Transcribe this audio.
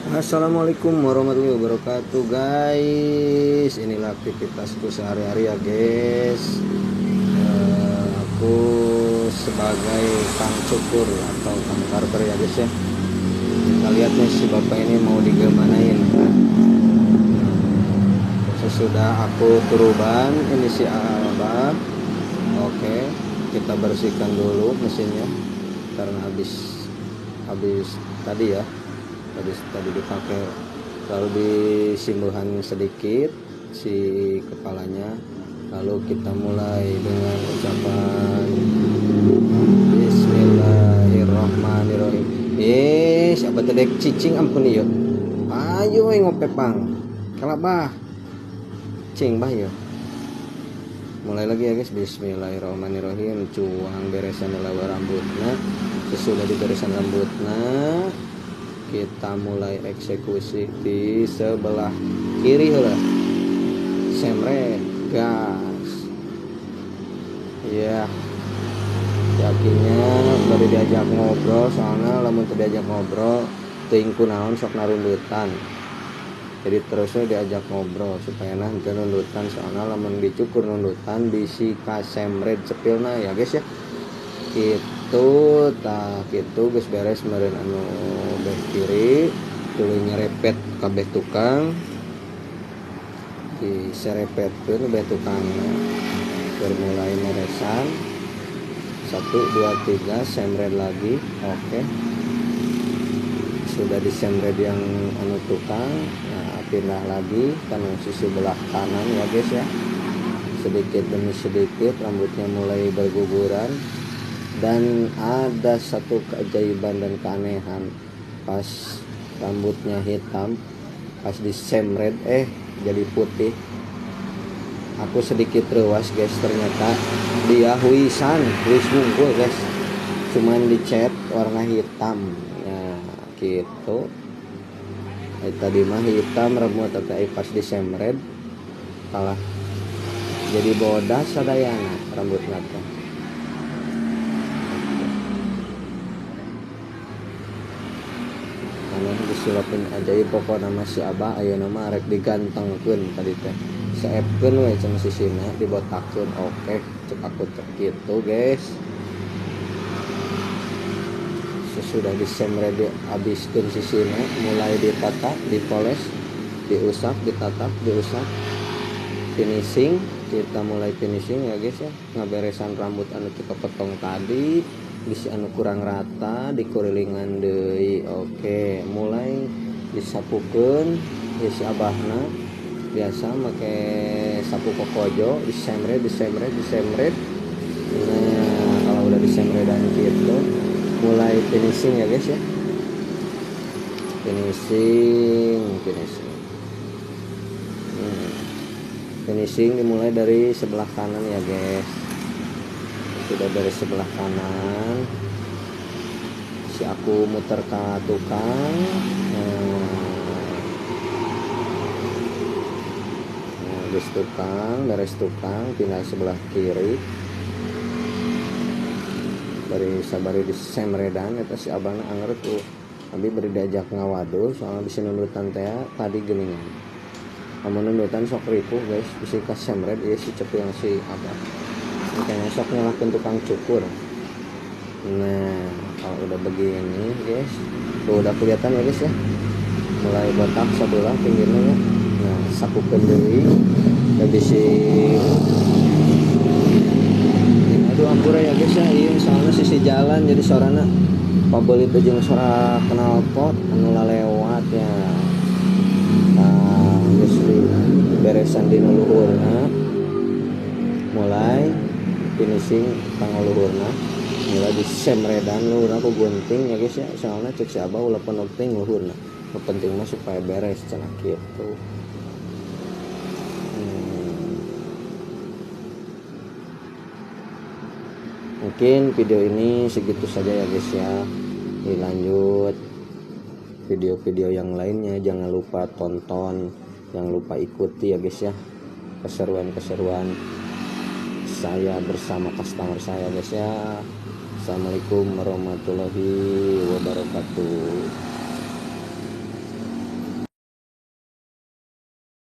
Assalamualaikum warahmatullahi wabarakatuh guys. Inilah aktivitasku sehari-hari ya guys. Aku sebagai kang cukur atau kang barber ya guys ya. Kita lihat nih si bapak ini mau digemanain. Sesudah aku turuban ini si abah. Oke, kita bersihkan dulu mesinnya karena habis tadi ya. Tadi dipakai, lalu disimbuhan sedikit si kepalanya, lalu kita mulai dengan ucapan Bismillahirrohmanirrohim. Siapa tadi cicing ampun iyo, ayo ngope pang kalabah cing bah yo. Mulai lagi ya guys, Bismillahirrohmanirrohim. Cuang beresan lawa rambutnya. Sesudah diberesan rambutnya, kita mulai eksekusi di sebelah kiri lah. Semret gas ya. Yakinnya baru diajak ngobrol, soalnya lamun teu diajak ngobrol teuing kunaon sok narundutan. Jadi terusnya diajak ngobrol supaya nah teu nundutan, soalnya lamun dicukur nundutan bisi kasemret cepilna ya guys ya. Gitu tah gitu geus beres meureun anu beh kiri tuluy nyerepet kabeh tukang, diserepetkeun beh tukangna. Bermulai meresan 1 2 3 semret lagi. Oke, sudah disemret yang anu tukang. Nah, pindah lagi ke sisi belah kanan ya guys ya. Sedikit demi sedikit rambutnya mulai berguguran. Dan ada satu keajaiban dan keanehan, pas rambutnya hitam, pas disemret jadi putih. Aku sedikit rewas guys, ternyata dia huisan, huis bungkul guys, cuman dicat warna hitam ya gitu. Tadi mah hitam rambut, tapi pas disemret kalah jadi bodas sadayana rambutnya teh. Disulapin ajaib pokokna mah si abah ayeuna mah rek digantengkeun tadi teh. Seepkeun we cenah sisina dibotakkeun. Oke, cek aku cek gitu guys. Sesudah disemret dihabiskeun sisina, mulai ditata, dipoles, diusap, ditatap, diusap. Finishing, kita mulai finishing ya guys ya. Ngaberesan rambut anu teu kepotong tadi, bisi anu kurang rata dikurilingan deui. Oke, mulai disapukeun ya si abahna. Biasa make sapu kokojo, disemret, disemret, disemret. Nah, kalau udah disemretan gitu, mulai finishing ya guys ya. Finishing, finishing. Finishing dimulai dari sebelah kanan ya guys. Sudah dari sebelah kanan, si aku muter ke tukang. Nah, beres tukang, beres tukang, pindah sebelah kiri. Bari sabari di semredan eta si abangna anger tuh. Abi bari diajak ngawaduh soalnya bisa nundutan teh tadi geuningan. Amun nundutan sok ripuh guys, bisi kasemret ieu si cepil si abah. Makanya sok nyalahin tukang cukur. Nah, kalau udah begini guys, tuh udah kelihatan ya guys ya, mulai botak sebelah pinggirnya ya. Nah, sapukeun deui bisi. Aduh ampura ya guys ya, iya soalnya sisi jalan jadi sorana pabelit jeung sora knalpot anu lalewat ya. Nah, geus beresan dina luhurna, mulai finishing kanggo luhurna, mulai disemredan luhurna ku gunting ya guys ya. Soalnya cek si abah ulah penting luhurna, nu penting mah supaya beres cenah kitu. Mungkin video ini segitu saja ya guys ya. Dilanjut video-video yang lainnya, jangan lupa tonton, jangan lupa ikuti ya guys ya, keseruan-keseruan saya bersama customer saya guys ya. Assalamualaikum warahmatullahi wabarakatuh.